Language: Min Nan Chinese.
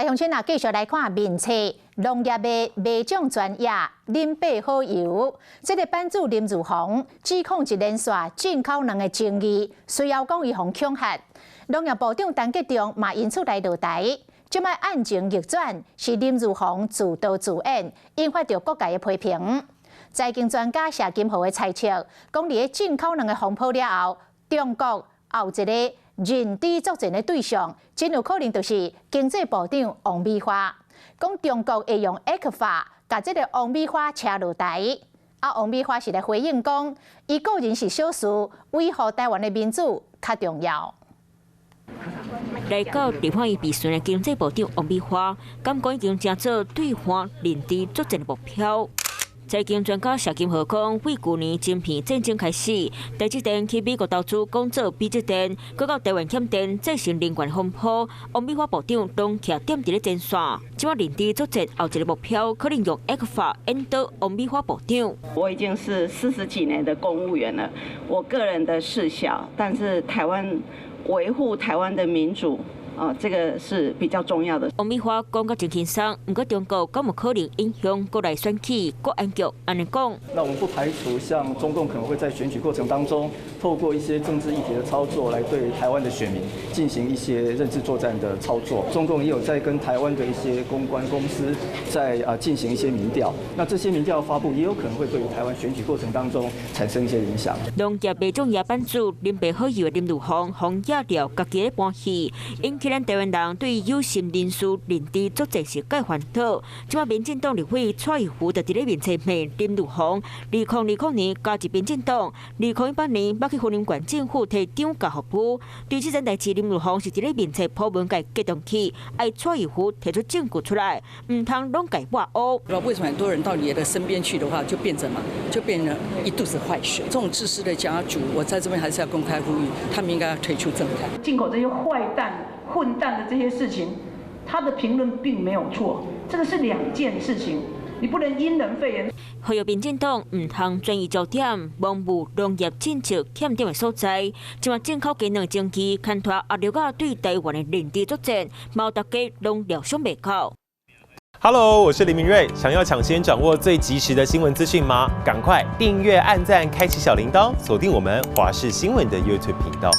來鄉親啊，繼續來看面冊農業的麥種專業林伯好友，這个版主林如鴻指控一連串進口卵的爭議，隨後講伊予恐嚇。農業部長陳吉仲嘛因此來落台。這擺案情逆轉，是林如鴻自導自演，引發著各界的批評。財經專家謝金河的猜測，講佇咧進口卵的風波了後，中國後一个認知作戰的對象，真有可能就是經濟部長王美花。講中國會用 ECFA 共這个王美花請落台。啊，王美花是來回應講，伊個人是小事，維護台灣的民主較重要。來到立法院備詢的經濟部長王美花，敢講已經成做對岸認知作戰的目標。財經專家謝金河講，對舊年晶片戰爭開始，台積電去美國投資廣做筆記電，閣到台灣欠電再生能源風波，王美花部長攏徛踮佇咧前線。這擺認知作戰後一个目標，可能用 ECFA 引導王美花部長。我已經是四十幾年的公務員了，我個人的事小，但是台灣維護台灣的民主。哦，這個是比較重要的。王美花講甲真輕鬆，毋過中國敢有可能影響國內選舉？國安局按呢講。那我們不排除像中共可能會在選舉過程當中，透過一些政治議題的操作，來對台灣的選民進行一些認知作戰的操作。中共也有在跟台灣的一些公關公司在進行一些民調，那這些民調發布也有可能會對於台灣選舉過程當中產生一些影響。農業麥種業版主林白好友的林如鳳，予惹著家己咧搬戲，引起咱台灣人對有心人士認知作戰是蓋煩惱。這擺民進黨立委蔡玉芙就佇咧面冊罵林如鳳，2020年加入民進黨，2018年捌去雲林縣政府提長假服務。對這件代誌，林如鳳是佇咧面冊 po 文共激動起，愛蔡玉芙提出證據出來，毋通攏共抹烏。為什麼很多人到你的身邊去的話，就變成嘛，就變成一肚子壞水。這種自私的家族，我在這邊還是要公開呼籲，他們應該要退出政壇。進口這些壞蛋、混蛋的這些事情，他的評論並沒有錯，這個是兩件事情，你不能因人廢言。呼籲民進黨毋通轉移焦點，罔顧農業政策欠點的所在。這擺進口雞卵爭議，牽拖壓力仔對台灣的認知作戰，嘛大家攏料想袂到。 Hello，我是林明瑞，想要搶先掌握最及時的新聞資訊嗎？趕快訂閱、按讚、開啟小鈴鐺，鎖定我們華視新聞的 YouTube 頻道。